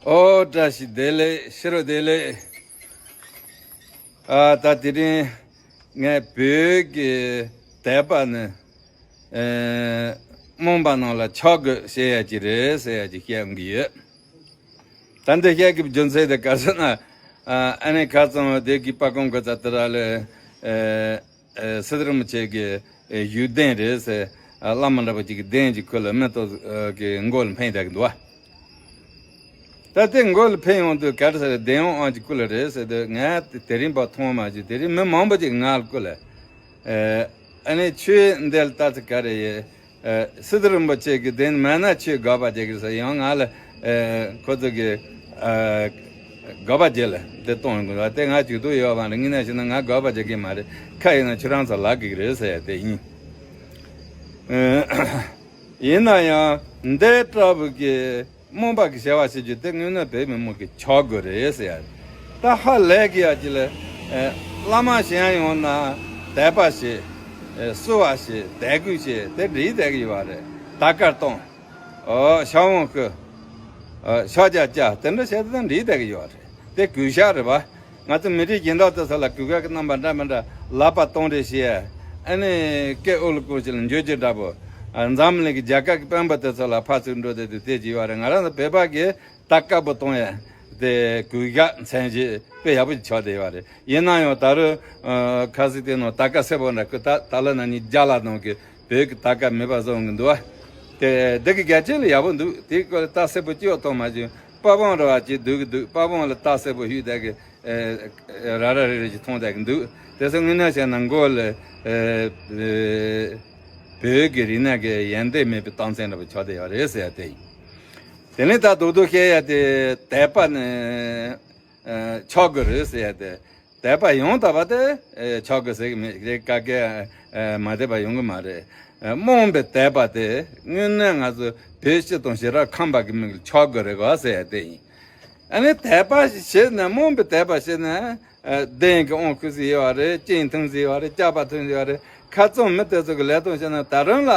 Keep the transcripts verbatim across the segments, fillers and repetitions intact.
ཨོ་བཀྲ་ཤིས་བདེ་ལེགས། ཕྱི་རུ་བདེ་ལེགས། ཨ་ད་དེ་རིང་ངས་བོད་ཀྱི་དད་པ་ནི་ཨེ་རྨོངས་པ་རྣམས་ལ་ཆོག་གི་ཟེར་ཡ་ཅིག་རེད་ཟེར་ཡ་ཅིག་བཤད་ཡོང་གི་ཡོད། ད་འདི་བཤད་ཀྱི་རྒྱུ་མཚན་དེ་ག་ཟེར་ན། ཨ་ཨ་ནི་ཁ་ཚང་བ་དེ་གི་པ་ཀོང་གི་ཙ་ཏི་ར་ལ་ཨེ་ཨེ་སི་ཏུ་རིན་པོ་ཆེ་གི་ཨེ་བཞུགས་གདན་རེད་ཟེར། ཨ་བླ་མ་འདྲ་པོ་ཅིག་གི་གདན་གྱི་ཁུལ་ལ་མེ་ཏོག་ཨེ་གི་མགོ་ལ་འཕེན་བསྡད་ཀྱི་འདུག་བ། ད་དེ་མགོ་ལ་འཕེན་ཡོང་དུས་ག་རེ་ཟེར། བདེན་དབང་དབང་གི་སྐུ་ལ་རེད་ཟེར་དུས། ང་དེ་རིང་བར་མཐོང་མ་བྱུང་། དེ་རིང་མི་མང་པོ་ཅིག་ང་ལ་སྐུ་ལ་ཨེ་ཨ་ནི་ཆོས་འདི་ལ་ལྟ་ཚུལ་ག་རེ་ཡོད། ཨེ་སི་ཏུ་རིན་པོ་ཆེ་གི་གདན་མེད་ན་ཆོས་དགག་པ་བྱེད་ཀྱི་ཟེར། ཡང་ང་ལ་ཨེ་ཁོ་ཚོ་གི་ཨེ་དགག་པ་བྱེད་ལ་འདི་གཏོང་དགོས་པ་དེ་ང་ཅིག་སྡུག་ཡོད་པ་ནི། ངས་ན་བྱས་ན་ང་དགག་པ་བྱེད་ཀྱི་མ་རེད། ཁ་ཡིན་ན་ཁྱོད་རང་ཚོ་ལབ་དགོས་ཀྱི་རེད་ཟེར་ཡ་དེ་ཡིན། ཨེ་ཡིན་ན་ཡང་འདི་ལྟ་བུ་གི་རྨོངས་པ་གི་བྱ་བ་བྱེད་རྒྱུ་དེ་དངོས་གནས་བོད་མི་མང་གི་ཆོག་དགོས་རེད་ཟེར་ཡ། ད་ཧ་ལས་ཀྱི་ཡ་ཅི་ལ། ཨེ་བླ་མ་གཞན་ཡོང་ན་དད་པ་བྱེད། ཨེ་བསུ་བ་བྱེད། དད་གུས་བྱེད། དེ་འགྲིག་བསྡད་ཀྱི་ཡོད་རེད། དར་དཀར་གཏོང་། ཨོ་ཕྱག་འོང་བསྐུར། ཨོ་ཕྱག་རྒྱ་བཅར། དེ་འདྲ་བྱས་ཏེ་འགྲིག་བསྡད་ཀྱི་ཡོད་རེད། དེ་གུས་ཞབས་རེད་པ། ང་ཚོ་མི་རིགས་གཞན་དག་དེ་ཚོ་ལ་གུས་ཞབས་ཀྱི་རྣམ་པ་འདྲ་མི་འདྲ། ལག་པ་སྟོང་རེ་བྱས། ཨ་ནི་སྐད་ཨོ་ལུ་ཀོ་ཅི་ལ་འཇོ་རྒྱུ་འདྲ་པོ། ཨ་འཛམ་གླིང་གི་རྒྱལ་ཁབ་ཀྱི་དཔོན་པོ་དེ་ཚོ་ལ་ཕར་ཚུར་འགྲོ་བསྡད་དུས་དེ་བྱས་པ་རེད། ང་རང་ཚོ་བོད་པ་གི་དར་དཀར་པོ་གཏོང་ཡ་དེ་གུས་ཞབས་མཚན་བརྗོད་དཔེ་ཡག་པོ་ཞིག་ཆགས་བསྡད་ཡོད་རེད། ཡིན་ན་ཡང་ད་རུང་ཨ་ཁ་སང་དེ་ནང་དར་དཀར་སེར་པོ་འདྲ་བསྐུར། ད་ད་ལོ་ན་ནིང་རྒྱ་ལ་ནང་གི་བོད་ཀྱི་དར་དཀར་མེད་པ་བཟོ་གི་འདུག་བ། དེ་འདི་གི་རྒྱལ་ཆེན་ལ་ཡག་པོ་འདུག། དེའི་སྐོར་ལ་རྟགས་གསལ་པོ་ཅི་ཡང་མཐོང་མ་བྱུང་། པ་བོང་ར་བ་ཅིག་སྡོད་ཀྱི་འདུག། པ་བོང་ལ་རྟགས་གསལ་པོ་ཞུས་བསྡད་ཀྱི། ཨེ་ར་ར་རེ་རེ་ཅིག་མཐོང་བསྡད་ཀྱི་འདུག། དེ་ཚོ་དངོས་གནས་བྱས་ན་མགོ་ལ་ཨེ་ཨེ་བོད་ཀྱི་རིག་གནས་ཀྱི་ཡོན་ཏན་མེད་པའི་རྟགས་མཚན་འདྲ་པོ་ཆགས་བསྡད་ཡོད་རེད་ཟེར་ཡ་དེ་ཡིན། དེ་ནས་ད་རྡོག་རྡོག་བཤད་ཡ་དེ་དད་པ་ནི་ཨེ་ཆོག་གི་རེད་ཟེར་ཡ་དེ། དད་པ་ཡང་དག་པ་དེ་ཨེ་ཆོག་གི་ཟེར་གི་མེད་རེད། ག་གེ་ཨེ་མ་དད་པ་ཡོང་གི་མ་རེད། ཨེ་རྨོངས་པའི་དད་པ་དེ་དངོས་གནས་ང་ཚོ་བོད་སྤྱི་དང་ཞི་རགས་ཁམས་པ་གི་མིང་ལ་ཆོག་གི་རེད་གོ་ཟེར་ཡ་དེ་ཡིན། ཨ་ནི་དད་པ་ཞིག་བྱས་ན། རྨོངས་པའི་དད་པ་བྱས་ན། ཨེ་གདན་གྱི་དབང་བསྐུར་ཟེར་ཡོད་རེད། སྤྱན་འཐུང་ཟེར་ཡོད་རེད། སྐྱག་པ་འཐུང་ཟེར་ཡོད་རེད། ཁ་རྩང་མི་དེ་ཚོ་གི་ལས་དོན་བྱས་ན་ད་རུང་ལ་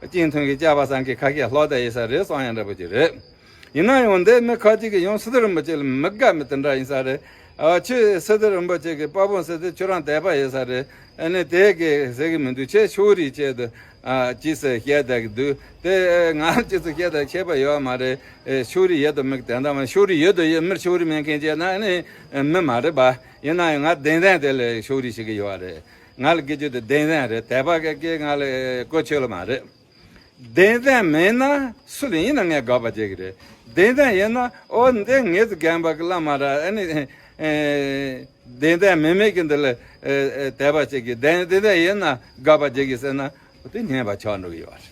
སྤྱན་འཐུང་གི་སྐྱག་པ་བསང་གི་ཁ་ཤས་ལྷག་བསྡད་ཡོད་ས་རེད་བསམ་ཡ་འདྲ་པོ་ཅིག་རེད། ཡིན་ན་ཡང་འདི་མི་ཁ་ཅིག་གིས་ཡང་སི་ཏུ་རིན་པོ་ཆེ་ལ་མི་དགའ་མི་དེ་འདྲ་ཡིན་ས་རེད། ཨ་ཁྱོད་སི་ཏུ་རིན་པོ་ཆེ་གི་པ་བོང་ཟེར་དུས་ཁྱོད་རང་དད་པ་ཡོད་ས་རེད། ཨ་ནི་དེ་གི་ཟེར་གི་མི་འདུག། ཁྱེད་ཕྱོགས་རིས་བྱས་དུས་ཨ་ཅི་ཟེར་བཤད་བསྡད་གི་འདུག། དེ་ང་ཅི་ཟེར་བཤད་བསྡད་ཁྱད་པར་ཡོད་མ་རེད། ཨེ་ཕྱོགས་རིས་ཡོད་དང་མེད་གི་དོན་དག་མ། ཕྱོགས་རིས་ཡོད་དང་ཡོད། མི་ཕྱོགས་རིས་མེད་མཁན་བྱས་ན་ཨ་ནི་མི་མ་རེད་པ། ཡིན་ན་ཡང་ང་བདེན་བདེན་དེ་ལ་ཕྱོགས་རིས་བྱེད་གི་ཡོད་རེད། ང་ལ་དགེ་ཆོས་དེ་བདེན་བདེན་རེད། དད་པ་གི་ང་ལ་གོ་ཆོད་ལ་མ་རེད། བདེན་བདེན་མེད་ན་སུ་ལ་ཡིན་ན་ངས་དགག་པ་བྱེད་ཀྱི་རེད། བདེན་བདེན་ཡིན་ན་ཨོ་འདི་ངེད་ཚོ་རྒན་པ་གི་བླ་མ་ར། ཨ་ནི་ཨེ་བདེན་བདེན་མེད་མེད་ཀྱི་འདི་ལ་ཨེ་ཨེ་དད་པ་བྱེད་ཀྱི། བདེན་བདེན་བདེན་ཡིན་ན་དགག་པ་བྱེད་ཀྱི་ཟེར་ན་ཨོ་དེ་ཉན་པ་ཆགས་འགྲོ་གི་ཡོད་རེད།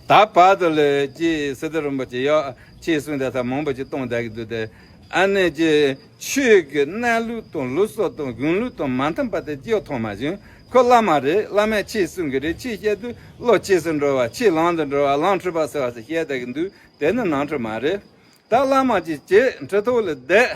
ད་བར་དུ་ལ་ཅི་སི་ཏུ་རིན་པོ་ཆེ་ཡོད། ཆོས་གསུང་བསྡད་ས་མང་པོ་ཅིག་གཏོང་བསྡད་ཀྱི་འདུག་སྟེ། ཨ་ནི་ཅི་ཆོས་ཀྱི་གནས་ལུགས་དང་ལུགས་སྲོལ་དང་གཞུང་ལུགས་དང་མ་མཐུན་པ་དེ་ཅི་ཡང་མཐོང་མ་བྱུང་། ཁོ་བླ་མ་རེད། བླ་མས་ཆོས་གསུང་གི་རེད། ཆོས་བཤད་དུས་བློ་ཆོས་སུ་འགྲོ་བ། ཆོས་ལམ་དུ་འགྲོ་བ། ལམ་འཁྲུལ་པ་སེལ་བ་ཟེར་བཤད་བསྡད་ཀྱི་འདུག། དེ་ནི་ནང་ཁྲོལ་མ་རེད། ད་བླ་མ་ཅིག་བྱེད། གྲི་ཐོག་ལ་བསྡད།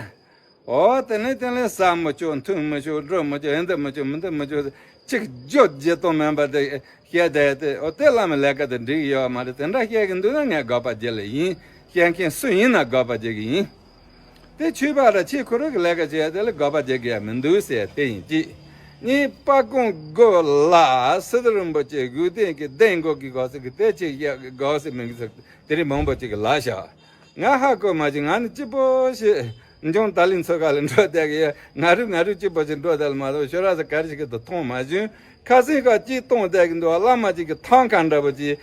ཨོ་དེ་ནས་དེ་ནས་ཟ་མི་ཆོག། འཐུང་མི་ཆོག། འགྲོ་མི་ཆོག། འདི་མི་ཆོག། མི་འདི་མི་ཆོག། ཅིག་བརྗོད་བྱེད་སྟངས་མིན་པ་དེ་བཤད་བསྡད་དེ། ཨོ་དེ་བླ་མའི་ལས་ཀ་དེ་འགྲིག་ཡོད་མ་རེད། དེ་འདྲ་བཤད་གི་འདུག་ན་ངས་དགག་པ་བརྒྱབ་ལེ་ཡིན། བཤད་མཁན་སུ་ཡིན་ན་དགག་པ་བརྒྱབ་གི་ཡིན། དེ་ཆོས་པ་ར་ཆོས་ཁོ་རང་གི་ལས་ཀ་བྱེད་ཡ་དེ་ལ་དགག་པ་བརྒྱབ་གི་ཡ་མི་འདུག་ཟེར་དེ་ཡིན་གཅིག། གཉིས། པ་ཀོང་མགོ་ལ་སི་ཏུ་རིན་པོ་ཆེ་བཞུགས་གདན་གྱི་གདན་འགོག་གི་དགག་ཟེར་གི་དེ་ཆོས་བཤད་དགག་ཟེར་མིན་གི་ཟེར། དེ་རིང་མང་པོ་ཅིག་གི་ལབ་བཞག། ང་ཧ་གོ་མ་བྱུང་། ང་ནི་སྐྱིད་པོ་ཞིག་འཇང་ཏཱ་ལིང་མཚོ་ཁ་ལ་འགྲོ་བསྡད་གི་ཡོད། ང་རུ་ང་རུ་སྐྱིད་པོ་ཞིག་འགྲོ་བསྡད་ལ་མ་གཏོགས་ཤོ་ར་ཟ་ག་རེ་ཞིག་གི་དུ་མཐོང་མ་བྱུང་། ཁ་སང་ཁ་ཅིག་གཏོང་བསྡད་གི་འདུག། བླ་མ་ཅིག་གི་ཐང་ཀ་འདྲ་པོ་ཅིག།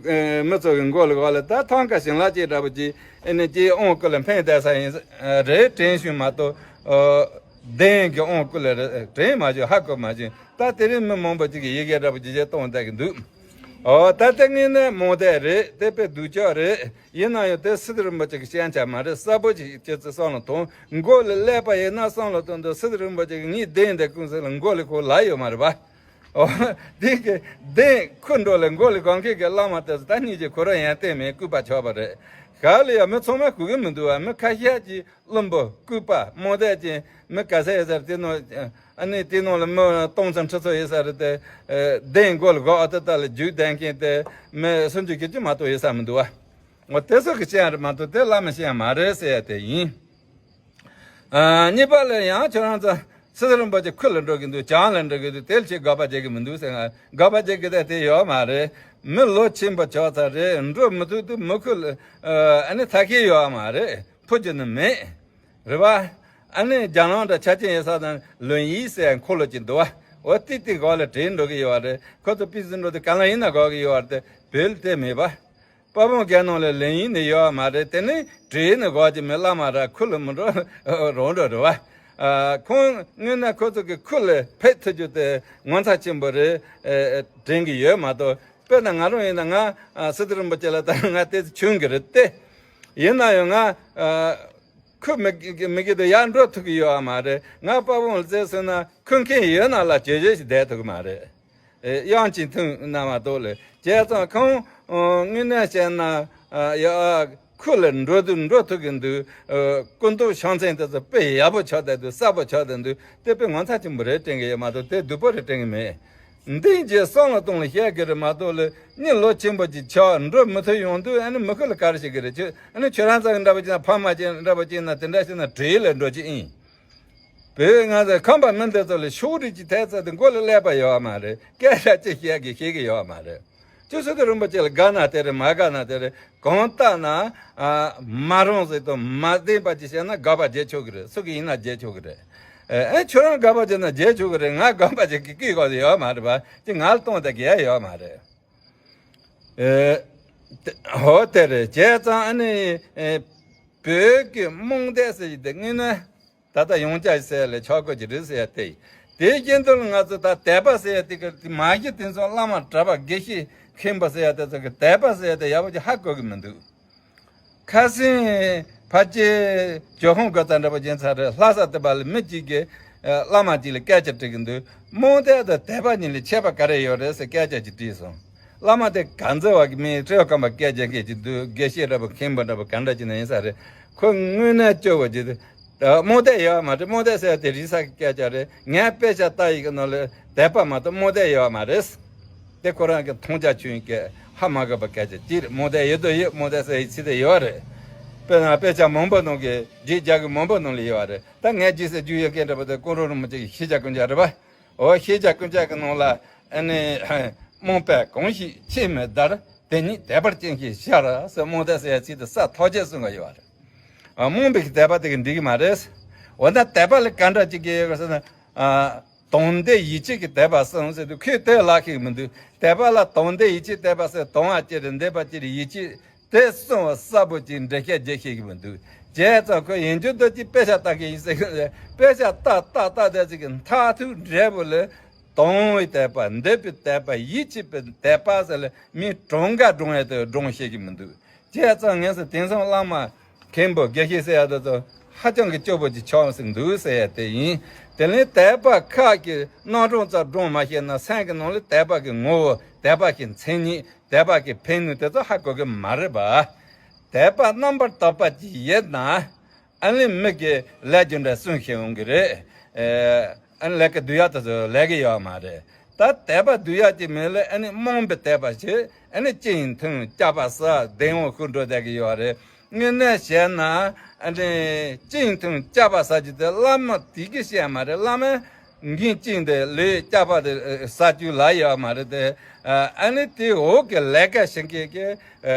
ཨེ་མི་ཚོ་གི་མགོ་ལ་གོ་ལ་ད་ཐང་ཀ་ཞིང་ལ་ཅིག་འདྲ་པོ་ཅིག། ཨེ་ནི་ཅིག་དབང་བསྐུར་ལ་འཕེན་བསྡད་ས་ཡིན་རེད་དྲན་བྱུང་མ་གཏོགས། ཨོ་གདན་གྱི་དབང་བསྐུར་ལ་རེད་དྲན་མ་བྱུང་། ཧ་གོ་མ་བྱུང་། ད་དེ་རིང་མི་མང་པོ་ཅིག་གི་ཡི་གེ་འདྲ་པོ་ཅིག་ཅིག་གཏོང་བསྡད་གི་འདུག། ཨོ་ད་ལྟ་ངས་ནི་རྨོངས་དད་རེད། དེ་དཔེ་སྡུག་ཅག་རེད། ཡིན་ན་ཡང་དེ་སི་ཏུ་རིན་པོ་ཆེ་གི་སྤྱན་ཆབ་མ་རེད། གསལ་པོ་ཅིག་ཅི་ཙི་བསམ་བློ་ཐོངས། མགོ་ལ་ཀླད་པ་ཡིན་ན་བསམ་བློ་གཏོང་དུས་སི་ཏུ་རིན་པོ་ཆེ་གི་ངའི་གདན་དེ་ཀུན་གསལ་ལ་མགོ་ལ་ཁོ་ལ་ཡོད་མ་རེད་པ། ཨོ་དེ་གི་གདན་ཁོ་འགྲོ་ལ་མགོ་ལ་གང་གི་གི་བླ་མ་དེ་ཚོ་ད་སྙིང་རྗེ་ཁོ་རང་ཡང་བསྟན་མེད། སྐུ་པ་ཆགས་པ་རེད། ག་ལ་ཡང་མི་ཚང་མ་གོ་གི་མི་འདུག་བ། མི་ཁ་ཤས་ཀྱིས། བླུན་པོ་ལྐུགས་པ་རྨོངས་དད་ཅན་མི་ག་ཚད་ཡོད་ས་རེད། དེ་ནང་ཨ་ནི་དེ་ནང་ལ་མི་སྟོང་ཚོ་ཁྲི་ཚོ་ཡོད་ས་རེད་དེ། ཨ་གདན་མགོ་ལ་གོ་ཨ་ཏི་ཏ་ལ་རྒྱུགས་བསྡད་མཁན་དེ་མི་སུམ་ཅུ་བརྒྱད་ཅུ་མ་གཏོགས་ཡོད་ས་མི་འདུག་བ། འོ་དེ་སོགས་ཀྱི་བཤད་ཡ་རེད་མ་གཏོགས་དེ་བླ་མའི་བཤད་ཡ་མ་རེད་ཟེར་ཡ་དེ་ཡིན། ཨ། གཉིས་པ་ལ་ཡང་ཁྱོད་རང་ཚོ་སི་ཏུ་རིན་པོ་ཆེ་ཁུ་ལ་འགྲོ་གི་འདུག་བྱང་ལ་འགྲོ་གི་འདུག་དེ་ལ་ཅིག་དགག་པ་བྱེད་ཀྱི་མི་འདུག་ཟེར། ང་དགག་པ་བྱེད་ཀྱི་ད་དེ་ཡོད་མ་རེད། མི་ལོ་ཆེན་པོ་ཆགས་ཚར་རེད། འགྲོ་མི་ཐུབ་དུས་མི་ཁུ་ལ་ཨ་ནི་ཐ་ཁེ་ཡོད་མ་རེད། ཕུ་རྒྱུ་ནི་མེད། རེད་པ། ཨ་ནི་རྒྱ་ནག་འདྲ་ཆ་རྐྱེན་ཡོད་ས་དང་ལོན་ཡིག་ཟེར་འཁོར་ལོ་ཅིག་འདུག་བ། འོ་ཏི་ཏི་གོ་ལ་བྲིས་འགྲོ་གི་ཡོད་བ་རེད། ཁོ་ཚོ་པི་ཙི་འགྲོ་དུས་ག་ལ་ཡིན་ན་དགོས་གི་ཡོད་བ་རེད། དེ་བོད་ལ་དེ་མེད་པ། དཔའ་བོ་རྒན་ནང་ལ་ལོན་ཡིག་ནི་ཡོད་བ་མ་རེད། དེ་ནི་བྲིས་ནི་དགོས་ཀྱི་མེད། བླ་མ་ར་ཁུ་ལ་མི་འགྲོ་རང་འགྲོ་རེད་བ། ཨ། ཁོང་དངོས་གནས་ཁོ་ཚོ་གི་ཁུ་ལ་ཕེབས་ཐུབ་རྒྱུ་དེ་ངོ་མཚར་ཆེན་པོ་རེད། ཨ། དྲན་གི་ཡོད་མ་གཏོགས། དཔེར་ན་ང་རང་ཡིན་ན་ང་ཨ་སི་ཏུ་རིན་པོ་ཆེ་ལ་ད་ང་ཏོག་ཙམ་མཆོད་ཀྱི་རེད་དེ། ཡིན་ན་ཡང་ང་ཨ་ཁུ་མི་མི་དགོས་དུས་ཡར་འགྲོ་ཐུབ་ཀྱི་ཡོད་མ་རེད། ང་དཔའ་བོ་ལ་བཙལ་སོང་ན་ཁུ་མཁན་ཡོད་ན་ལ་བྱོས་བྱོས་ཤིག་བསྡད་ཐུབ་ཀྱི་མ་རེད། ཨེ། དབྱངས་ཅིག་ཐུང་ན་མ་གཏོགས་ལ། བྱས་ཙང་ཁོང་ཨ་དངོས་གནས་བཤད་ན་ཨ་ཡ་ཁུ་ལ་འགྲོ་དུས་འགྲོ་ཐུབ་ཀྱི་འདུག་ཨ། སྐུ་མདོག་ཕྱག་མཚན་དེ་ཚོ་དཔེ་ཡག་པོ་ཆགས་བསྡད་འདུག་གསལ་པོ་ཆགས་བསྡད་འདུག་དེ་དཔེ་ངོ་མཚར་ཆེན་པོ་རེད་དྲན་གྱི་ཡོད་མ་གཏོགས་དེ་སྡུག་པོ་རེད་དྲན་གྱི་མེད། འདི་རྗེས་སང་ལ་གཏོང་ལ་བཤད་གི་རེད་མ་གཏོགས་ལ། མི་ལོ་ཆེན་པོ་ཅིག་ཆགས་འགྲོ་མི་ཐུབ་ཡོང་དུས་ཨ་ནི་མི་ཁུ་ལ་ག་རེ་བྱེད་གི་རེད། ཁྱོད་ཨ་ནི་ཁྱོད་རང་ཚོ་འདྲ་པོ་ཅིག་ན་ཕ་མ་ཅིག་འདྲ་པོ་ཅིག་ན་དེ་འདྲ་ཞིག་ན་བྲེལ་ལ་འགྲོ་ཅིག་ཡིན། བོད་ང་ཚོ་ཁམས་པ་མི་འདི་ཚོ་ལ་ཕྱོགས་རིས་ཀྱི་ཐད་ཚད་དུ་མགོ་ལ་ཀླད་པ་ཡོད་མ་རེད། སྐད་ཆ་ཅིག་བཤད་གི་ཤེས་གི་ཡོད་མ་རེད། ཅི་སི་ཏུ་རིན་པོ་ཆེ་ལ་དགའ་ན་དེ་རེད། མ་དགའ་ན་དེ་རེད། གང་ལྟར་ན་ཨ་མ་རུང་ཟེར་དང་མ་བདེན་པ་ཅིག་བཤད་ན་དགག་པ་བྱེད་ཆོག་གི་རེད། སུ་གི་ཡིན་ན་བྱེད་ཆོག་གི་རེད། ཨེ། ཁྱོད་རང་དགག་པ་བྱེད་ན་བྱེད་ཆོག་གི་རེད། ང་དགག་པ་བྱེད་གི་སྐད་གོ་ཡོད་མ་རེད་པ། ཅི་ང་ལ་གཏོང་དེ་གས་ཡོད་མ་རེད། ཨེ། དེ་ཧོ་དེ་རེད། བྱས་ཙང་ཨ་ནི་ཨེ་བོད་ཀྱི་རྨོངས་དད་ཟེར་གྱི་དེ་དངོས་གནས་ད་ལྟ་ཡོངས་ཁྱབ་ཟེར་ལས་ཆོག་གོ་གི་རེད་ཟེར་ཡ་དེ་ཡིན། དེའི་རྐྱེན་དུ་ལ་ང་ཚོ་ད་དད་པ་ཟེར་ཡ་དེ་ག་མ་གཞི་དེ་ཚོ་བླ་མ་གྲྭ་པ་དགེ་བཤེས་མཁན་པོ་ཟེར་ཡ་དེ་ཚོ་གི་དད་པ་ཟེར་ཡ་དེ་ཡག་པོ་ཅིག་ཧ་གོ་གི་མི་འདུག་ཁ་སང་ཕལ་ཆེར་ཇོ་ཧོང་གོ་ཚ་འདྲ་པོ་ཅན་ཚ་རེད། ལྷ་ས་དེ་པ་ལ་མི་གཅིག་གིས་ཨ་བླ་མ་གཅིག་ལ་སྐད་ཆ་དྲིས་ཀྱི་འདུག་རྨོངས་དད་དང་དད་པ་གཉིས་ལ་ཁྱད་པར་ག་རེ་ཡོད་རེད་ཟེར་སྐད་ཆ་ཅིག་དྲིས་སོང་། བླ་མ་དེ་ག་ཚོད་བ་གི་མི་སྤྲེའུ་རྐང་པ་སྐད་ཆ་སྐད་ཀྱི་འདུག་དགེ་བཤེས་འདྲ་པོ་མཁན་པོ་འདྲ་པོ་ག་འདྲ་ཅིག་ན་ཡིན་ས་རེད། ཁོ་དངོས་གནས་སྐྱོ་བོ་ཅིག་རྨོངས་དད་ཡོད་མ་རེད། རྨོངས་དད་ཟེར་བ་དེ་རིག་གསར་གྱི་སྐད་ཆ་རེད། ངས་དཔེ་ཆ་ལྟ་ཡི་གི་ནང་ལ་དད་པ་མ་གཏོགས་རྨོངས་དད་ཡོད་མ་རེད། དེ་ཁོ་རང་གི་མཐོང་རྒྱ་ཆུང་གི་ཧ་མ་གོ་བ་སྐད་ཆ་ཅིག་རེད། རྨོངས་དད་ཡོད་དོ་ཡོད། རྨོངས་དད་ཟེར་ཡི་ཚིག་དེ་ཡོད་རེད། དཔེར་ན་དཔེ་ཆ་མང་པོ་ནང་གི་རྗེས་རྒྱ་གི་མང་པོ་ནང་ལ་ཡོད་རེད། ད་ངས་རྗེས་ཟེར་རྒྱུ་ཡོད་མཁན་འདྲ་པོ་དེ་ཀོང་རོང་རིན་པོ་ཆེ་གི་ཤེས་བྱ་ཀུན་ཁྱབ་རེད་པ། འོ་ཤེས་བྱ་ཀུན་ཁྱབ་གི་ནང་ལ་ཨ་ནི་རྨོངས་པས་གང་ཞིག་ཆོས་མི་དར། དེ་ཉིད་དད་པར་སྐྱེ་མཁན་ཤར་ཟེར། རྨོངས་དད་ཟེར་ཡ་ཚིག་དེ་ས་ཐོག་ཆེ་གསུང་གི་ཡོད་རེད། ཨ། རྨོངས་པའི་དད་པ་དེ་གི་འགྲིག་གི་མ་རེད། འོ་ན་དད་པ་ལ་ག་འདྲ་ཅིག་གི་ཡོད་ཟེར་ན། ཨ། དང་འདོད་ཡིད་ཆེས་ཀྱི་དད་པ་གསུངས་ཟེར་དུས་ཁོས་དེ་ལ་ཤེས་ཀྱི་མི་འདུག་དད་པ་ལ་དང་འདོད་ཡིད་ཆེས་དད་པ་ཟེར། དང་བ་ཅི་རེད། འདོད་པ་ཅི་རེད། ཡིད་ཆེས་དེ་གསུངས་པ་གསལ་པོ་ཅིག་འགྲེལ་བཤད་རྒྱག་ཤེས་ཀྱི་མི་འདུག་བྱས་ཙང་ཁོས་ཡིན་རྒྱུ་འདོད་ཀྱི་དཔེ་ཆ་ལྟ་གི་ཡིན་ཟེར་གི་རེད། དཔེ་ཆ་ལྟ་ལྟ་ལྟ་དེ་ཅིག་གི་མཐར་ཐུག་འབྲས་བུ་ལ། དང་བའི་དད་པ། འདོད་པའི་དད་པ། ཡིད་ཆེས་པའི་དད་པ་ཟེར་ལ་མི་གྲངས་ཀ་སྒྲུང་ཡ་དེ་སྒྲུང་ཤེས་ཀྱི་མི་འདུག་བྱས་ཙང་ངས་ཟེར། དེང་སང་བླ་མ་མཁན་པོ་དགེ་བཤེས་ཟེར་ཡ་དེ་ཚོ་ཧ་ཅང་གི་སྐྱོ་པོ་ཅིག་ཆགས་ཟིན་འདུག་ཟེར་ཡ་དེ་ཡིན། དེ་ལས་དད་པ་ཁ་གི་རྣམ་གྲངས་ཙམ་སྒྲུང་མ་ཤེས་ན་སེམས་ཀྱི་ནང་ལ་དད་པ་གི་ངོ་བོ། དད་པ་གི་མཚན་ཉིད། དད་པ་གི་ཕན་ནུས་དེ་ཚོ་ཧ་གོ་གི་མ་རེད་པ། དད་པ་རྣམ་པར་དག་པ་ཅིག་ཡོད་ན། ཨ་ནི་མི་གི་ལས་རྒྱུ་འབྲས་སུན་ཤེས་འོང་གི་རེད། ཨ་ནི་ལས་ཀ་སྡུག་ཡག་དེ་ཚོ་ལས་ཀྱི་ཡོད་མ་རེད། ད་དད་པ་སྡུག་ཡག་ཅིག་མེད་ལ། ཨ་ནི་རྨོངས་པའི་དད་པ་ཞིག་ཨ་ནི་ཅི་ཡིན་ཐུང་སྐྱག་པ་ཟ་བདེན་དབང་ཤུགས་འགྲོ་བསྡད་ཀྱི་ཡོད་རེད། དངོས་གནས་བཤད་ན་ཨ་ནི་ཅི་ཡིན་ཐུང་སྐྱག་པ་ཟ་རྒྱུ་དེ་བླ་མ་དེ་གིས་བཤད་མ་རེད། བླ་མ་འགན་ཅིང་དེ་ལས་སྐྱག་པ་དེ་ཟ་རྒྱུ་ལ་ཡོད་མ་རེད་དེ། ཨ་ནི་དེ་འོག་གི་ལས་ཀ་བྱེད་མཁན་གྱི་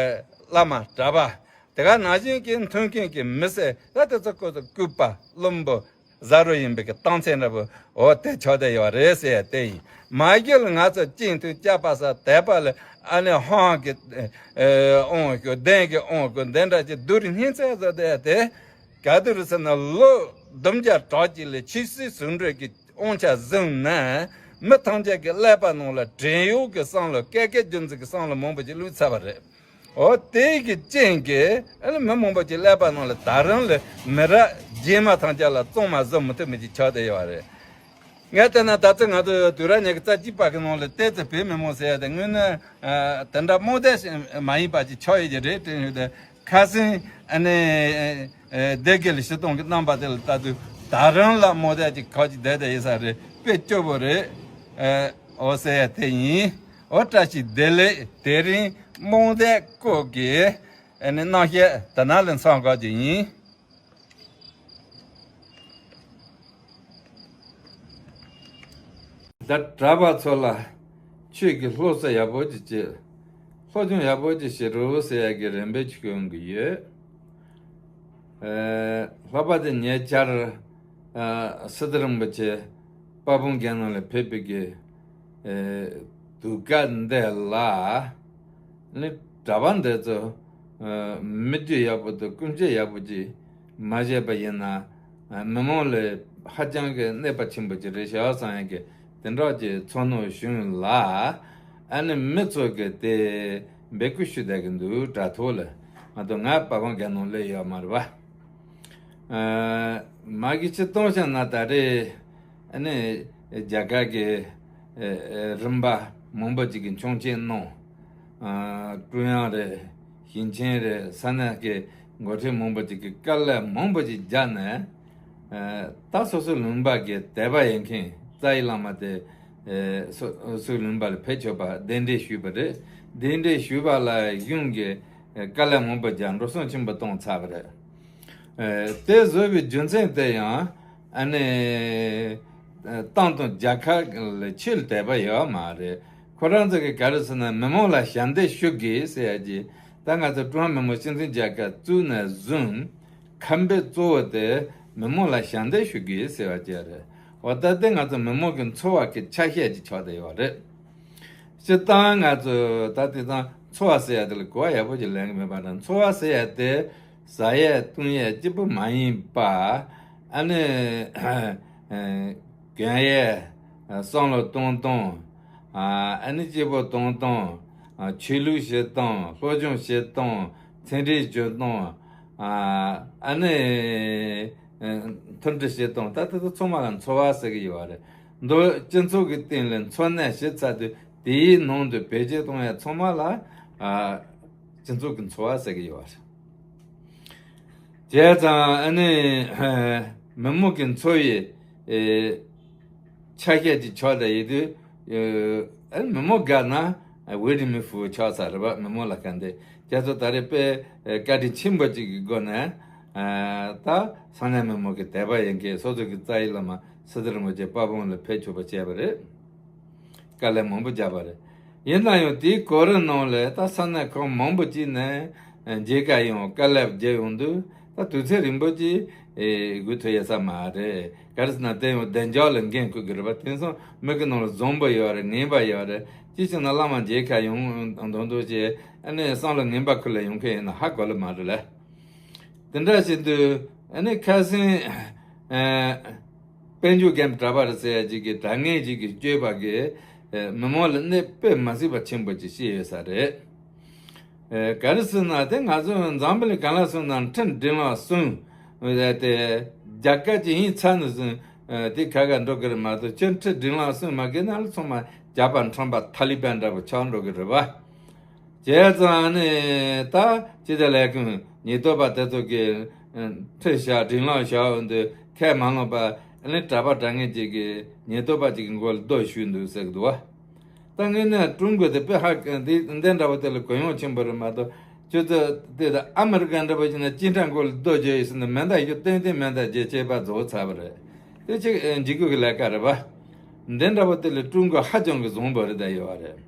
བླ་མ་གྲྭ་པ། དེ་ག་ནང་བཞིན་གྱི་མཐུན་རྐྱེན་གྱི་མི་སེར་ད་དེ་ཚོ་ཁོ་ཚོ་སྐུད་པ་བླུན་པོ་ཟ་རོ་ཡིན་པའི་གི་རྟགས་མཚན་འདྲ་པོ་འོ་དེ་ཆགས་བསྡད་ཡོད་རེད་ཟེར་ཡ་དེ་ཡིན། མ་གཞི་ལ་ང་ཚོ་གཅིག་མཐུན་སྐྱག་པ་ཟ་དད་པ་ལ་ཨ་ནི་ཧང་གི་ཨེ་དབང་ཞུ་བདེན་གི་དབང་ཞུ་འདི་འདྲ་ཅིག་བསྡུར་སྙིང་ཚད་བཟོ་བསྡད་ཡ་དེ་ག་དུས་རེད་ཟེར་ན་ལོ་བདུན་བརྒྱ་གྲངས་ཅིག་ལ་ཆོས་སྲིད་ཟུང་འབྲེལ་གྱི་དབང་ཆ་བཟུང་ནས་མི་ཐམས་ཅད་ཀྱི་ཀླད་པ་ནང་ལ་བྲན་གཡོག་གི་བསམ་བློ་བཀས་བཀོད་རྒྱུད་འཛིན་གྱི་བསམ་བློ་མང་པོ་ཅིག་བླུགས་ཚར་བ་རེད། འོ་དེ་གི་རྐྱེན་གྱིས་ཨ་ནི་མི་མང་པོ་ཅིག་ཀླད་པ་ནང་ལ་ད་རུང་ལ་མི་རབས་རྗེས་མ་ཐམས་ཅད་ལ་གཙང་མ་བཟོ་མི་ཐུབ་མི་ཅིག་ཆགས་བསྡད་ཡོད་རེད། ངས་བལྟས་ན་ད་ལྟ་ང་ཚོ་དུས་རབས་ཉི་ཤུ་རྩ་གཅིག་པ་གི་ནང་ལ་བལྟས་ཚེ་བོད་མི་མང་ཟེར་ཡ་དེ་དངོས་གནས་ཨ་དེ་འདྲ་རྨོངས་དད་མ་ཡིན་པ་ཅིག་ཆགས་ཡོད་ཀྱི་རེད་དྲན་ཡོད་དེ། ཁ་སང་ཨ་ནི་ཨ་སྡེ་དགེ་ལ་སྤྱིར་བཏང་གི་རྣམ་པ་དེ་ལ་ལྟ་དུས་ད་རུང་ལ་རྨོངས་དད་ཅིག་ཁ་ཅིག་བསྡད་བསྡད་ཡོད་ས་རེད། དཔེ་སྐྱོ་པོ་རེད། ཨ་འོ་ཟེར་ཡ་དེ་ཡིན། འོ་བཀྲ་ཤིས་བདེ་ལེགས། དེ་རིང་རྨོངས་དད་སྐོར་གྱི་ ཨ་ནི་གནང་བཤད་དེ་ནང་ལ་མཚོན་དགོས་ཀྱི་ཡིན། ད་གྲྭ་པ་ཚོ་ལ་ཆོས་ཀྱི་སློབ་གསོ་ཡག་པོ་ཅིག་བྱེད། སློབ་སྦྱོང་ཡག་པོ་ཅིག་བྱེད་རོགས་ཟེར་ཡ་གི་རེ་འབོད་ཅིག་ཞུ་ཡོང་གི་ཡོད། ཨེ། ལྷག་པར་དུ་ཉེ་ཆར་ཨ། སི་ཏུ་རིན་པོ་ཆེ་དཔལ་སྤུངས་རྒྱལ་ནང་ལ་ཕེབས་པའི་གི་ཨེ། དུས་སྐབས་འདི་ལ་ནི་གྲྭ་པ་འདི་ཚོ་ཨ། མི་རྒྱུད་ཡག་པོ་དང་ཀུན་སྤྱོད་ཡག་པོ་ཅིག་མ་བྱས་པ་ཡིན་ན། ཨ། མི་མང་ལ་ཧ་ཅང་གི་གནོད་པ་ཆེན་པོ་ཅིག་རེད་ཤག་བསམ་ཡག་གི་དེ་འདྲ་ཅིག་ཚོར་སྣང་བྱུང་ལ། ཨ་ནི་མི་ཚོ་གིས་དེ་འབོད་སྐུལ་ཞུ་བསྡད་ཀྱི་འདུག་དྲ་ཐོག་ལ། ང་ཚོ་ང་དཔལ་སྤུངས་རྒྱལ་ནང་སླེབས་ཡོད་མ་རེད་པ། ཨ། མ་གི་ཅིག་གཏོང་བྱས་ན་ད་རེས་ཨ་ནི་རྒྱ་གར་གྱི་ཨ། ཨ། རིམ་པ་མང་པོ་ཅིག་གི་ཆོག་མཆན་གནང་། ཨ། ཀྲུང་དབྱང་རེད། ཞིང་ཆེན་རེད། ས་གནས་ཀྱི་འགོ་ཁྲིད་མང་པོ་ཅིག་གིས་དཀའ་ལས་མང་པོ་ཅིག་བརྒྱབ་ནས། ཨ། ད་སོ་སོའི་ལུང་པ་གི་དད་པ་ཡོད་མཁན་རྩ་བའི་བླ་མ་དེ། ཨ། སོ་སོའི་ལུང་པ་ལ་ཕེབས་ཆོག་པ་གདན་འདྲེན་ཞུས་པ་རེད། གདན་འདྲེན་ཞུས་པ་ལ་གཞུང་གིས་དཀའ་ལས་མང་པོ་བརྒྱབ་འགྲོ་སོང་ཆེན་པོ་གཏོང་ཚར་བ་རེད། ཨ། དེ་བཟོས་པའི་རྒྱུ་མཚན་དེ་ཡང་ཨ་ནི་ཨ། ཏང་དང་རྒྱལ་ཁབ་ལ་ཆོས་ལ་དད་པ་ཡོད་མ་རེད། ཁོ་རང་ཚོ་གིས་ག་རེ་ཟེར་ན་མི་མང་ལ་ཞབས་འདེགས་ཞུ་དགོས་ཟེར་ཡ་ཅིག་ད་ང་ཚོ་ཀྲུང་ཧྭ་མི་དམངས་སྤྱི་མཐུན་རྒྱལ་ཁབ་བཙུགས་ནས་བཟུང་ཁ་འབོད་གཙོ་བོ་དེ་མི་མང་ལ་ཞབས་འདེགས་ཞུ་དགོས་ཟེར་བ་ཅིག་རེད། འོ་ད་དེ་ང་ཚོ་མི་མང་གི་འཚོ་བ་གི་ཆ་ཤས་ཅིག་ཆགས་བསྡད་ཡོད་རེད། སྤྱིར་བཏང་ང་ཚོ་ད་དེ་དང་འཚོ་བ་ཟེར་ཡ་དེ་ལ་གོ་བ་ཡག་པོ་ཅིག་ལེན་གི་མེད་པ་དང་། འཚོ་བ་ཟེར་ཡ་དེ་ཟ་ཡས་བཏུང་ཡས་གཅིག་པུ་མ་ཡིན་པ། ཨ་ནི་གྱོན་ཡས། བསམ་བློ་གཏོང་སྟངས། ཨ་ནི་སྐྱིད་པོ་གཏོང་སྟངས། ཆོས་ལུགས་བྱེད་སྟངས། སློབ་སྦྱོང་བྱེད་སྟངས། ཚན་རིག་སྦྱོང་སྟངས། ཨ་ནི་མཐུན་སྒྲིལ་བྱེད་སྟངས། ད་དེ་ཚོ་ཚང་མ་ལ་འཚོ་བ་ཟེར་གི་ཡོད་རེད། མདོར་སྤྱི་ཚོགས་ཀྱི་སྟེང་ལ་འཚོ་གནས་བྱེད་ཚར་དུས་དེའི་ནང་དུ་བེད་སྤྱོད་གཏོང་ཡ་ཚང་མ་ལ་ཨ། སྤྱི་ཚོགས་ཀྱི་འཚོ་བ་ཟེར་གི་ཡོད་རེད། བྱས་ཙང་ཨ་ནི་མི་མང་གི་འཚོ་བའི་ཨེ། ཆ་ཤས་ཅིག་ཆགས་བསྡད་ཡོད་དུས། ཨ་ནི་མི་མང་དགའ་ན་འོས་འབྲས་མི་ཕུ་ཆགས་ཚར་རེད་པ། མི་མང་ལ་ག་འདི་རྒྱ་མཚོ་ད་རེས་དཔེ་བཀའ་དྲིན་ཆེན་པོ་ཅིག་གི་སྒོ་ནས་ད་ས་གནས་མི་མང་གི་དད་པ་ཡིན་མཁན་སོ་སོ་གི་རྩ་བའི་བླ་མ་སི་ཏུ་རིན་པོ་ཆེ་དཔལ་སྤུངས་ལ་ཕེབས་ཆོག་པ་བྱས་པ་རེད། དཀའ་ལས་མང་པོ་བརྒྱབ་པ་རེད། ཡིན་ན་ཡང་དེའི་གོ་རིམ་ནང་ལ་ད་ས་གནས་ཁག་མང་པོ་ཅིག་ནས་མཇལ་ཁ་ཡོང་། དཀའ་ལས་བརྒྱབ་ཡོང་དུས་ད་དུས་ཚོད་རིང་པོ་ཅིག་སྒུག་ཐུབ་ཡོད་ས་མ་རེད། ག་རེ་ཟེར་ན་དེ་ཡང་བདེ་འཇགས་ལ་འགན་འཁུར་གི་རེད་པ། དེང་སང་མི་གི་ནང་ལ་བཟང་པོ་ཡོད་རེད། ངན་པ་ཡོད་རེད། ཅི་བྱས་ན་བླ་མ་མཇལ་ཁ་ཡོང་མདོག་མདོག་བྱས། ཨ་ནི་བསམ་བློ་ངན་པ་ཁུར་ལ་ཡོང་མཁན་ཡིན་ན་ཧ་གོ་ལེ་མ་རེད་ལེ། དེ་འདྲ་བྱེད་དུས་ཨ་ནི་ཁ་སང་ཨ། དཔལ་འབྱོར་རྒན་པའི་གྲྭ་པ་རེད་ཟེར་ཡ་ཅིག་གིས་དྲ་ངན་ཅིག་གིས་བསྐྱོད་པ་གིས་ཨ། མི་མང་ལ་གནོད་དཔེ་མ་སྲིད་པ་ཆེན་པོ་ཅིག་བྱས་ཡོད་ས་རེད། ཨ། ག་རེ་ཟེར་ན་དེ་ང་ཚོ་འཛམ་བུ་གླིང་གང་ལ་སོང་ན་ཁྲིམས་སྒྲིག་ལམ་སྲུང་དེ་རྒྱལ་ཁབ་ཅིག་ཡིན་ཚར་ནས་བཟུང་ཨ། དེ་ཁ་ཁ་འགྲོ་གི་རེད་མ་གཏོགས། ཁྱོད་ཁྲིམས་སྒྲིག་ལམ་སྲུང་མ་དགོས་ན་ལ་ཚང་མ་ཇག་པ་ཁྲམ་པ་ཐ་ལི་པན་འདྲ་པོ་ཆགས་འགྲོ་གི་རེད་པ། བྱས་ཙང་ནི་ད་ཅི་ལྟར་ལས་ཀུན་ཉེན་རྟོག་པ་དེ་ཚོ་གིས་ཁྲིམས་བཞག་སྒྲིག་ལམ་བཞག་འོང་དུས་ཁས་མ་བླངས་པ་ཨ་ནི་གྲྭ་པ་དྲ་ངན་ཅིག་གིས་ཉེན་རྟོག་པ་ཅིག་གི་མགོ་ལ་རྡོ་གཞུས་འདུག་ཟེར་གི་འདུག་བ། ད་ངས་ནི་ཀྲུང་གོ་དེ་དཔེ་ཧ་འདི་འདི་འདྲ་པོ་དེ་ལ་གུ་ཡངས་ཆེན་པོ་རེད་མ་གཏོགས། ཁྱོད་ཚོ་དེ་ད་ཨ་མི་རི་ཀ་འདྲ་པོ་ཞིག་ན་སྤྱི་ཁྲག་མགོ་ལ་རྡོ་རྒྱག་ཡོད་ཟེར་ན་མེ་མདའ་གཞུ་ཏན་ཏན་མེ་མདའ་རྒྱག་བྱས་པ་རྫོགས་ཚར་བ་རེད། དེ་ཅིག་འཇིགས་སྐུལ་གི་ལས་ཀ་རེད་པ། འདི་འདྲ་པོ་དེ་ལ་ཀྲུང་གོ་ཧ་ཅང་གི་བཟང་པོ་རེད་བསྡད་ཡོད་བ་རེད།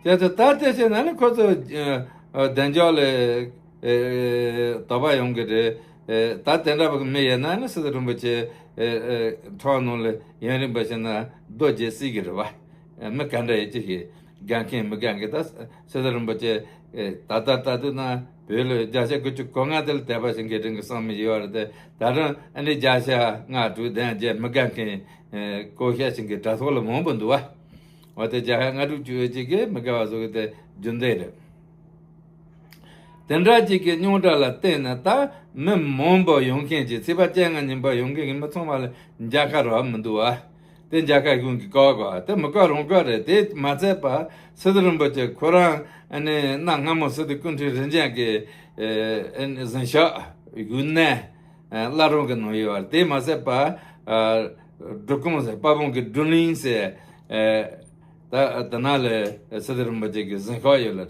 དེ་ཚོ་ད་དེ་བྱས་ན་ནི་ཁོ་ཚོ་ཨ། བདེ་འཇགས་ལ་ཨ། དོགས་པ་ཡོང་གི་རེད། ཨ། ད་དེ་འདྲ་པོ་གི་མི་ཡིན་ན་ནི་སི་ཏུ་རིན་པོ་ཆེ་ཨ། ཨ། ཁྲག་ནང་ལ་ཡུན་རིང་པོ་བྱས་ན་རྡོ་རྒྱག་སྲིད་གི་རེད་བ། ཨ། མི་ག་འདྲ་ཡིན་ཅི་ཞིག་དགའ་མཁན་མི་དགའ་མཁན། ད་སི་ཏུ་རིན་པོ་ཆེ་ཨ། ད་ལྟ་ལྟ་དུས་ན་བོད་ལ་བརྒྱ་ཆ་དགུ་བཅུ་གོ་ལྔ་དེ་ལ་དད་པ་བྱེད་མཁན་རིང་གི་བསམ་མི་ཡོད་རེད་དེ། ད་རུང་ཨ་ནི་བརྒྱ་ཆ་ལྔ་དྲུག་དེ་ཡང་བརྒྱད་མི་དགའ་མཁན་ཨ། བཀོལ་བཤད་བྱེད་མཁན་དྲ་ཐོག་ལ་མང་པོ་འདུག་བ། འོ་དེ་བརྒྱ་ཆ་ལྔ་དྲུག་བཅུ་ཅིག་གིས་མི་དགའ་བ་བཟོ་གི་དེ་རྒྱུ་མཚན་རེད། དེ་འདྲ་ཅིག་གི་རྙོག་དྲ་ལ་བརྟེན་ནས་ད་མི་མང་པོ་ཡོང་མཁན་གྱི་ཚེས་པ་བཅོ་ལྔ་ཉིན་པ་ཡོང་མཁན་གྱི་མི་ཚང་མ་ལ་མཇལ་ཁ་རག་མི་འདུག་བ། དེ་མཇལ་ཁ་གཞུང་གིས་བཀག་དགོས། དེ་མི་བཀག་རུང་བཀག་རེད། དེ་མ་ཚད་པ་སི་ཏུ་རིན་པོ་ཆེ་ཁོ་རང་ཨ་ནི་གནའ་སྔ་མོ་སི་ཏུ་ཀུན་ཁྲན་རིན་ཆེན་གྱི་ཨ་ནི་གཟིམ་ཤག་ཡུན་ནན་བླ་རུང་གི་ནང་ཡོད་པ་རེད། དེ་མ་ཚད་པ་ཨ། སྒྲུབ་ཁང་ཟེར། དཔལ་སྤུངས་ཀྱི་སྒྲུབ་གླིང་ཟེར། ཨ། ད་དེ་ན་ལ་སི་ཏུ་རིན་པོ་ཆེ་གི་གཟིམ་ཤག་ཡོད་ལ།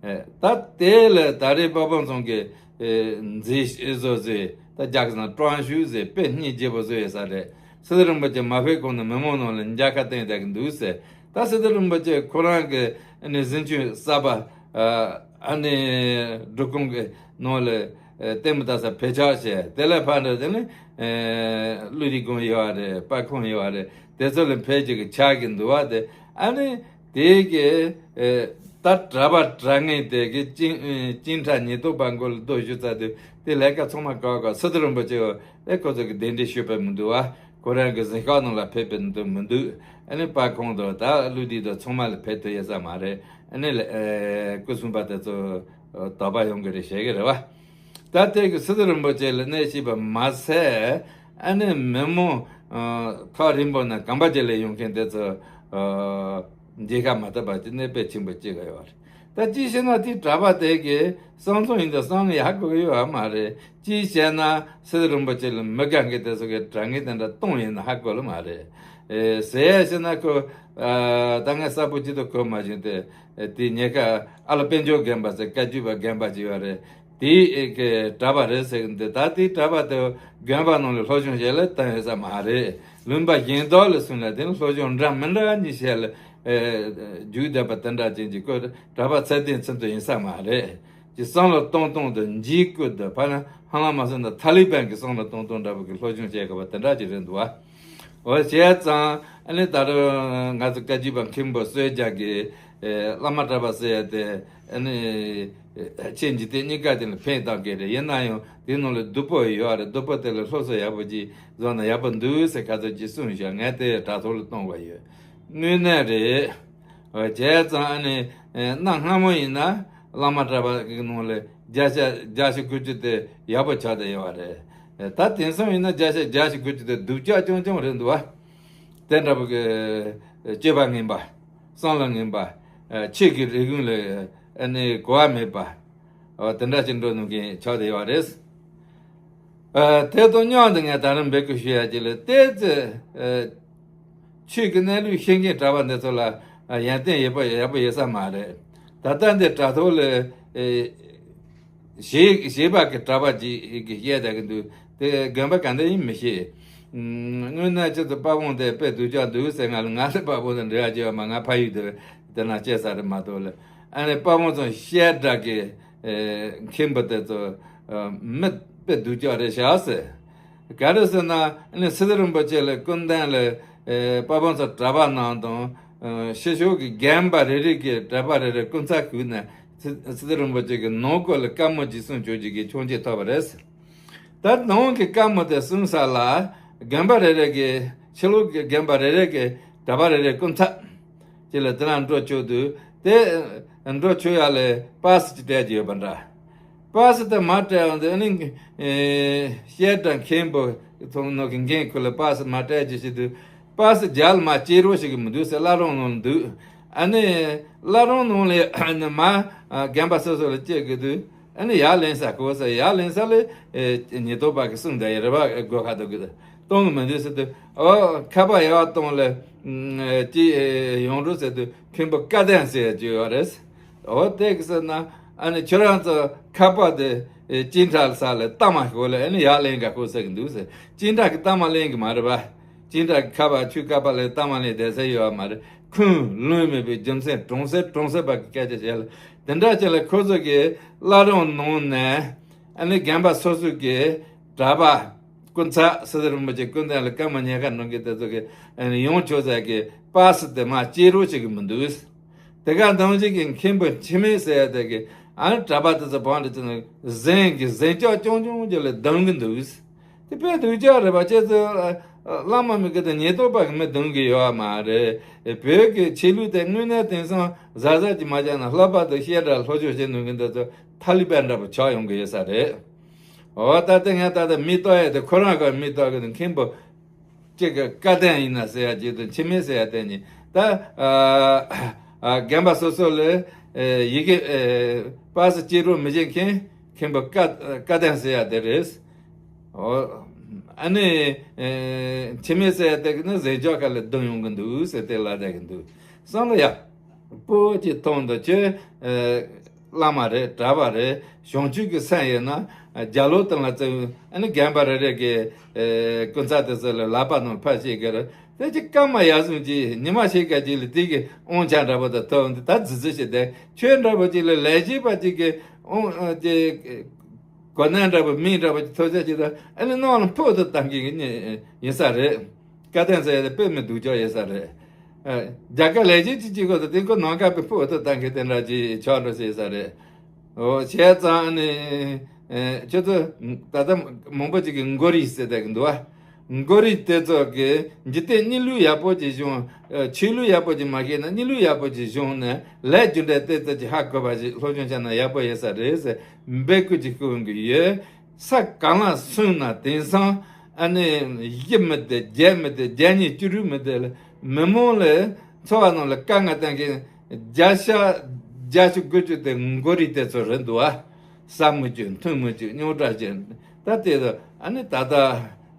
ཨེ། ད་དེ་ལ་ད་རེས་དཔལ་སྤུངས་རྫོང་གི་ཨེ་མཛེས་བཟོ་ཟེར། ད་རྒྱ་གི་ནང་ཀྲང་ཞུ་ཟེར། དཔེ་སྙིང་རྗེ་པོ་བཟོས་ཡོད་ས་རེད། སི་ཏུ་རིན་པོ་ཆེ་མ་ཕེབས་གོང་ནས་མི་མང་ནང་ལ་མཇལ་ཁ་བསྟན་བསྡད་ཀྱི་འདུག་ཟེར། ད་སི་ཏུ་རིན་པོ་ཆེ་ཁོ་རང་གི་ཨ་ནི་གཟིམ་ཆུང་གསར་པ་ཨ་ནི་འབྲི་གུང་གི་ནང་ལ་ལྟད་མོ་ལྟ་ས་ཕེབས་ཆོག་བྱས། དེ་ལ་ཕར་འགྲོ་དེ་ནི་ཀླུ་རི་དགོན་ཡོད་རེད། དཔལ་ཁང་ཡོད་རེད། དེ་ཚོ་ལ་ཕེབས་རྒྱུ་གི་ཆགས་ཀྱི་འདུག་བ། དེ་ཨ་ནི་དེ་གི་ད་གྲྭ་པ་གྲྭ་ངན་དེ་གི་སྤྱན་སྤྱན་ཁྲ་ཉེན་རྟོག་པ་མགོ་ལ་རྡོ་གཞུ་ཚ་དུས་དེ་ལས་ཀ་ཚང་མ་བཀག་བཀག་སི་ཏུ་རིན་པོ་ཆེ་བ་ཨེ་ཁོ་ཚོ་གི་གདན་འདྲེན་ཞུས་པ་མི་འདུག་བ། ཁོ་རང་གི་གཟིམ་ཤག་ནང་ལ་ཕེབས་པའི་འདུག་མི་འདུག་ཨ་ནི་དཔལ་ཁང་དང་ད་ཀླུ་རི་དང་ཚང་མ་ལ་ཕེབས་ཐུབ་ཡོད་ས་མ་རེད། ཨ་ནི་ལ་ཨེ་སྐུ་སྲུང་པ་དེ་ཚོ་དོགས་པ་ཡོང་གི་རེད་བཤད་གི་རེད་བ། ད་དེ་གི་སི་ཏུ་རིན་པོ་ཆེ་ལ་གནས་ཤིག་པ་མ་ཟད། ཨ་ནི་མི་མང་ཐག་རིང་པོ་ནས་གམ་པ་ཅིག་ལ་ཡོང་མཁན་དེ་ཚོ་མཇལ་ཁ་མ་ཐོབ་པ་ཅིག་གནས་དཔེ་ཆེན་པོ་ཅིག་ཡོད་རེད། ད་ཅི་བྱས་ན་དེ་གྲྭ་པ་དེ་གི་བསམ་ཚུལ་ཡིན་ད་བསམ་ཡག་གི་ཡོད་མ་རེད། ཅི་བྱས་ན་སི་ཏུ་རིན་པོ་ཆེ་ལ་མི་དགའ་མཁན་དེ་ཚོ་གི་དྲང་ངེས་དེ་འདྲ་གཏོང་ཡིན་ན་ཧ་གོ་ལ་མ་རེད། ཨེ་ཟེར་ཡ་བྱས་ན་ཁོ་ཨ་ད་ངས་གསལ་པོ་ཅི་ཐུབ་གོ་མ་བྱུང་སྟེ། ཨེ་དེ་ཉེ་ཁ་ཨ་ལ་དཔལ་འབྱོར་དགོན་པ་ཟེར་བཀའ་བརྒྱུད་པ་དགོན་པ་ཅིག་ཡོད་རེད། དེ་གི་གྲྭ་པ་རེད་ཟེར་གི་འདུག་ད་དེ་གྲྭ་པ་དེ་དགོན་པ་ནང་ལ་སློབ་སྦྱོང་བྱེད་ལ་བཏང་ཡོད་ས་མ་རེད། ལུང་པ་གཞན་དག་ལ་སོང་ལ་དེ་ནི་སློབ་སྦྱོང་འདྲ་མི་འདྲ་གཉིས་བྱས་ལ་ཨེ་རྒྱུགས་བསྡད་པ་དེ་འདྲ་ཅན་གྱི་ཁོ་གྲྭ་པ་ཚད་ལྡན་ཚུན་དུ་ཡིན་ས་མ་རེད། ཀྱི་བསམ་བློ་གཏོང་སྟངས་དང་འཇིགས་སྐུལ་དང་ཕ་ན་ཧ་ལམ་མ་སོང་ན་ཐ་ལི་བན་གྱི་བསམ་བློ་གཏོང་སྟངས་འདྲ་པོ་གི་སློབ་སྦྱོང་བྱེད་དགོས་པ་དེ་འདྲ་ཅིག་རེད་འདུག་བ། འོ་བྱས་ཙང་ཨ་ནི་ད་རུང་ང་ཚོ་བཀའ་བརྒྱུད་པ་མཁན་པོ་གསོལ་ཇ་གི་ཨེ་བླ་མ་གྲྭ་པ་ཟེར་ཡ་དེ་ཨ་ནི་ཨེ་ཆེས་འཇིག་རྟེན་གཉིས་ཀ་དེ་ལ་ཕན་བཏགས་གི་རེད། ཡིན་ན་ཡང་དེའི་ནང་ལ་སྡུག་པོ་ཡོད་རེད། སྡུག་པོ་དེ་ལ་སློབ་གསོ་ཡག་པོ་ཅིག་བཟོ་ན་ཡག་པོ་འདུག་ཟེར་ཁ་ཚ་ཅིག་གསུངས་བཞག་ངས་དེ་དྲ་ཐོག་ལ་གཏོང་དགོས་ཡོད། དངོས་གནས་རེད། འོ་བྱས་ཙང་ཨ་ནི་ཨེ་གནའ་སྔ་མོ་ཡིན་ན་བླ་མ་གྲྭ་པ་གི་ནང་ལ་བརྒྱ་ཆ་བརྒྱད་ཅུ་དགུ་བཅུ་དེ་ཡག་པོ་ཆགས་བསྡད་ཡོད་པ་རེད། ད་དེང་སང་ཡིན་ན་བརྒྱ་ཆ་བརྒྱད་ཅུ་དགུ་བཅུ་དེ་སྡུག་ཅག་རྐྱང་རྐྱང་རེད་འདུག་བ། དེ་འདྲ་པོ་གི་སྤྱོད་པ་ངན་པ། བསམ་བློ་ངན་པ། ཆོས་ཀྱི་རིག་གཞུང་ལ་ཨ་ནི་གོ་བ་མེད་པ། འོ་དེ་འདྲ་ཞིག་འགྲོ་ནུས་མཁན་ཆགས་བསྡད་ཡོད་པ་རེད། ཨ་དེ་དང་མཉམ་དུ་ངས་ད་རུང་འབོད་སྐུལ་ཞུ་ཡ་ཅིག་ལ་བལྟས་ཚེ། ཨ་ཆོས་ཀྱི་གནས་ལུགས་ཤེས་མཁན་གྲྭ་པ་འདི་ཚོ་ལ་ཨ་ཡོན་ཏན་ཡོད་པ་ཡག་པོ་ཡོད་ས་མ་རེད། ད་ལྟ་འདི་དྲ་ཐོག་ལ་ཨེ་ཞེས་ཞེས་པ་གི་གྲྭ་པ་ཅིག་གིས་བཤད་བསྡད་ཀྱི་འདུག་དེ་དགོན་པ་ག་འདྲ་ཡིན་མི་ཤེས། ཨུམ། དངོས་གནས་ཅི་ཙམ་དཔལ་སྤུངས་དེ་དཔེ་སྡུག་ཅག་འདུག་ཟེར། ང་ལ་ང་ལ་དཔལ་སྤུངས་དང་འབྲེལ་བ་བྱེད་པ་མ། ང་ཕ་ཡུལ་དེ་དེ་ན་སྐྱེས་ས་རེད་མ་གཏོགས་ལ། ཨ་ནི་དཔལ་སྤུངས་ཚང་བཤད་གྲྭ་གི་ཨེ་མཁན་པོ་དེ་ཚོ་ཨ་མི་དཔེ་སྡུག་ཅག་རེད་ཤག་ཟེར། ག་རེ་ཟེར་ན་ཨ་ནི་སི་ཏུ་རིན་པོ་ཆེ་ལ་སྐུ་མདུན་ལ་ཨེ་དཔལ་སྤུངས་ཚང་གྲྭ་པ་རྣམས་དང་ཨ་ཕྱི་ཕྱོགས་ཀྱི་དགོན་པ་རེ་རེ་གི་གྲྭ་པ་རེ་རེ་སྐུ་ཚ་གུས་ནས་སི་སི་ཏུ་རིན་པོ་ཆེ་གི་ནང་སྐོར་ལ་བཀའ་མོལ་ཅིག་གསུང་བཅུག་རྒྱུ་གི་ཆོག་མཆན་ཐོབ་པ་རེད། ད་ནང་གི་བཀའ་མོལ་དེ་གསུང་ས་ལ་དགོན་པ་རེ་རེ་གི་ཕྱི་ལོགས་ཀྱི་དགོན་པ་རེ་རེ་གི་གྲྭ་པ་རེ་རེ་སྐུ་ཚ་ཅིག་ལ་དེ་ན་འགྲོ་ཆོག་དུས་དེ་འགྲོ་ཆོག་ཡ་ལ་པཱ་སི་ཅིག་སྤྲད་ཀྱི་ཡོད་པ་འདྲ། པཱ་སི་དེ་མར་སྤྲད་ཡོང་དུས་ཨ་ནི་ཨེ་བཤད་གྲྭ་མཁན་པོ་ཚོང་ནོ་གི་འགན་ཁུར་ལ་པཱ་སི་མར་སྤྲད་ཀྱི་བྱེད་དུས་པཱ་སི་རྒྱབ་ལ་མར་སྐྱེལ་རོགས་བྱེད་ཀྱི་མི་འདུག་ཟེར། བླ་རུང་ནང་ལ་འདུག་ཨ་ནི་བླ་རུང་ནང་ལ་ཨ་ནི་མར་ཨ་དགོན་པ་སོ་སོ་ལ་སྐྱེལ་དགོས་དུས། ཨ་ནི་ཡར་ལེན་ས་གོ་ས་ཡར་ལེན་ས་ལས་ཨེ་ཉེན་རྟོག་པ་གི་གསུང་དང་ཡ་རེ་བ་སྒོ་ཁ་དུ་གི་གཏོང་གི་མི་འདུག་ཟེར་དུས། ཨོ་ཁ་པར་ཡར་བ་གཏོང་ལས་ཨེ་ཅི་ཨེ་ཡོང་རོགས་ཟེར་དུས་མཁན་པོ་བཀའ་བསྟན་ཟེར་ཡ་ཅིག་ཡོད་རེད། ཨོ་དེ་གི་ཟེར་ན་ཨ་ནི་ཁྱོད་རང་ཚོ་ཁ་པར་དེ་ཨེ་སྤྱན་ཁྲ་ས་ལ་གཏའ་མ་ཤོག་ལས་ཨ་ནི་ཡར་ལེན་ག་གོ་ཟེར་གི་འདུག་ཟེར། སྤྱན་ཁྲ་གི་གཏའ་མ་ལེན་གི་མ་རེད་པ། སྤྱན་ཁྲ་གི་ཁ་པར་ཁྱོད་ཁ་པར་ལས་གཏའ་མ་ལེན་བསྡད་ས་ཡོད་པ་མ་རེད། ཁུངས་ལུང་མེད་པའི་རྒྱུ་མཚན་གྲོང་གསེབ་གྲོང་གསེབ་པ་གི་སྐད་ཆ་བཤད་ལ། དེ་འདྲ་བྱས་ལ་ཁོ་ཚོ་གི་བླ་རུང་ནང་ནས་ཨ་ནི་དགོན་པ་སོ་སོ་གི་གྲྭ་པ་སྐུ་ཚ་སི་ཏུ་རིན་པོ་ཆེ་སྐུ་མདུན་ལ་བཀའ་མོལ་ཉན་ཁ་གནང་མཁན་དེ་ཚོ་གི་ཨ་ནི་ཡོང་ཆོག་ས་གི་པཱ་སི་དེ་མར་སྐྱེལ་རོགས་བྱེད་གི་མི་འདུག་དེ་ག་འདང་ཅིག་གི་མཁན་པོ་འཆི་མེད་ཟེར་ཡ་དེ་གི་ཨ་ནི་གྲྭ་པ་དེ་ཚོ་བང་དུ་བྱས་ནས་གཟན་གི་གཟན་ལྕག་རྐྱང་རྐྱང་ཅིག་ལ་སྡང་གི་འདུག་དེ་དཔེ་སྡུག་ཅག་རེད་པ། ཁྱེད་ཚོ་ཨ་བླ་མ་མི་དགེ་དང་ཉེན་རྟོག་པ་གི་མི་སྡང་གི་ཡོད་པ་མ་རེད། བོད་ཀྱི་ཆོས་ལུགས་དེ་དངོས་གནས་དེང་སང་གཟབ་གཟབ་ཅིག་མ་བྱས་ན་ལྷག་པར་དུ་བཤད་གྲྭ་སློབ་སྦྱོང་བྱེད་ནུས་མཁན་དེ་ཚོ་ཐ་ལི་པན་འདྲ་པོ་ཆགས་ཡོང་གི་ཡོད་ས་རེད། འོ་ད་ལྟ་ངས་ད་ལྟ་མིག་ལྟོས་ཡ་དེ་ཁོ་རང་གི་མིག་ལྟོས་གི་འདུག་མཁན་པོ་གཅིག་གི་བཀའ་བསྟན་ཡིན་ན་ཟེར་ཡ་གཅིག་དང་འཆི་མེད་ཟེར་ཡ་དེ་གཉིས་ད་ཨ་ཨ་རྒན་པ་སོ་སོ་ལ་ཨེ་ཡི་གེ་ཨེ་པཱ་སི་སྐྱེལ་རོགས་མི་བྱེད་མཁན་མཁན་པོ་བཀའ་བཀའ་བསྟན་ཟེར་ཡ་དེ་རེད། འོ་ཨ་ནི་ཨེ་འཆི་མེད་ཟེར་ཡ་དེ་གི་ནི་གཟན་ལྕག་ཁ་ལ་བརྡུངས་ཡོང་གི་འདུག་ཟེར་དེ་ལབ་བསྡད་ཀྱི་འདུག་བསམ་བློ་ཡག་པོ་ཅིག་ཐོངས་དང་ཁྱོད་ཨེ་ བླ་མ་རེད། གྲྭ་པ་རེད། གཞུང་ཆོས་ཀྱི་སེམས་ཡོད་ན་རྒྱ་ལོ་དང་ལ་བཙུན་ཨ་ནི་རྒན་པ་རེ་རེ་གི་ཨེ་སྐུ་ཚ་དེ་ཚོ་ལ་ལག་པ་ནང་ཕར་བྱེད་ཀྱི་རེད། དེ་ཅི་སྐར་མ་ཡར་སོང་ཅིག་ཉི་མ་ཕྱེད་ཀ་ཅིག་ལ་དེ་གི་དབང་ཆ་འདྲ་པོ་དང་ཐོབ་འདི་ད་ཟི་ཟི་ཞིག་བསྡད། ཁྱོད་འདྲ་པོ་ཅིག་ལ་ལས་བྱེད་པ་ཅིག་གི་དབང་ཨ་དེ་གོ་གནས་འདྲ་པོ་མིང་འདྲ་པོ་ཅིག་ཐོབ་ཆ་ཅིག་ད་ཨ་ནི་ནང་ལ་ཕུག་ཏུ་བཏང་གི་ཡིན་ས་རེད། བཀའ་བསྟན་ཟེར་ཡ་དེ་དཔེ་མི་སྡུག་ཅག་ཡོད་ས་རེད། ཨ། རྒྱ་གར་ལས་བྱེད་ཅིག་ཅིག་གོ་ད་དེ་ཁོ་ནང་ཁ་པའི་ཕུག་ཏུ་བཏང་གི་དེ་འདྲ་ཅིག་ཆགས་འགྲོ་སྲིད་ས་རེད། འོ་བྱས་ཙང་ནི་ཨེ་ཁྱོད་ཚོ་ད་ལྟ་མང་པོ་ཅིག་གིས་མགོ་རིལ་ཟེར་བསྡད་ཀྱི་འདུག་ཨ། མགོ་རིལ་དེ་ཚོ་གི་འཇིག་རྟེན་གནས་ལུགས་ཡག་པོ་ཅིག་བྱུང་། ཨེ་ཆོས་ལུགས་ཡག་པོ་ཅིག་མ་ཤེས་ན་གནས་ལུགས་ཡག་པོ་ཅིག་བྱུང་ནས་ལས་རྒྱུ་འབྲས་དེ་ཚོ་ཅིག་ཧ་གོ་བ་ཞིག་སློབ་སྦྱོང་བྱས་ན་ཡག་པོ་ཡོད་ས་རེད་ཟེར་འབོད་སྐུལ་ཅིག་ཞུ་གི་ཡོད། ས་གང་ལ་སོང་ན་དེང་སང་ཨ་ནི་བཞི་མི་བདེ་བརྒྱད་མི་བདེ་བརྒྱད་གཉིས་བཅུ་དྲུག་མི་བདེ་ལ་མི་མང་ལ་འཚོ་བ་ནང་ལ་དཀའ་ངལ་བསྟན་མཁན་བརྒྱ་ཆ་བརྒྱད་ཅུ་དགུ་ཅུ་དེ་མགོ་རིལ་དེ་ཚོ་རེད་འདུག་ཨ། ཟ་མི་བཅུག་འཐུང་མི་བཅུག་རྙོག་དྲ་ཅན། ད་དེ་ཚོ་ཨ་ནི་ད་ལྟ་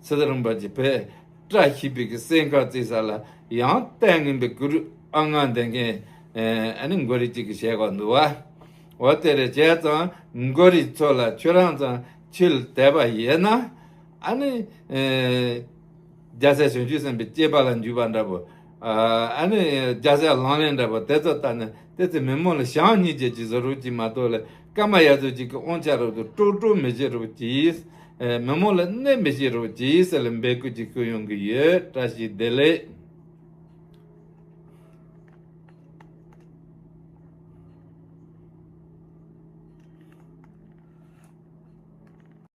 སི་ཏུ་རིན་པོ་ཆེ་བོད་བཀྲ་ཤིས་པའི་གི་སེམས་ཁམས་བརྩི་ས་ལ་ཡང་ལྟས་ངན་པའི་གུ་རུ་ཨ་ང་འདེང་མཁན་ཨ་ནི་མགོ་རིལ་གཅིག་གི་བྱེད་སྒོ་འདུག་བ། འོ་དེ་རེད་བྱས་ཙང་མགོ་རིལ་ཚོ་ལ་ཁྱོད་རང་ཚང་ཆོས་ལ་དད་པ་ཡོད་ན་ཨ་ནི་རྒྱལ་སྲས་བྱང་ཆུབ་སེམས་དཔའི་སྐྱེས་པ་ལ་འཇུག་པ་འདྲ་པོ། ཨ་ནི་རྒྱལ་སྲས་ལག་ལེན་འདྲ་པོ་དེ་ཚོ་ལྟ་ནས་དེ་ཚོ་མི་མང་ལ་ཞག་གཉིས་རྗེས་ཀྱི་བཟོ་རོགས་ཀྱིས་མ་གཏོགས་ལ་སྐར་མ་ཡར་ཚོ་གཅིག་གི་དབང་ཆ་རོགས་དུ་སྤྲོ་སྤྲོ་མི་བྱེད་རོགས་གྱིས། མི་མང་ལ་གནོད་མི་བྱེད་རོགས་གྱིས་ཟེར་ལ་འབོད་སྐུལ་ཅིག་ཞུ་ཡོང་གི་ཡོད། བཀྲ་ཤིས་བདེ་ལེགས།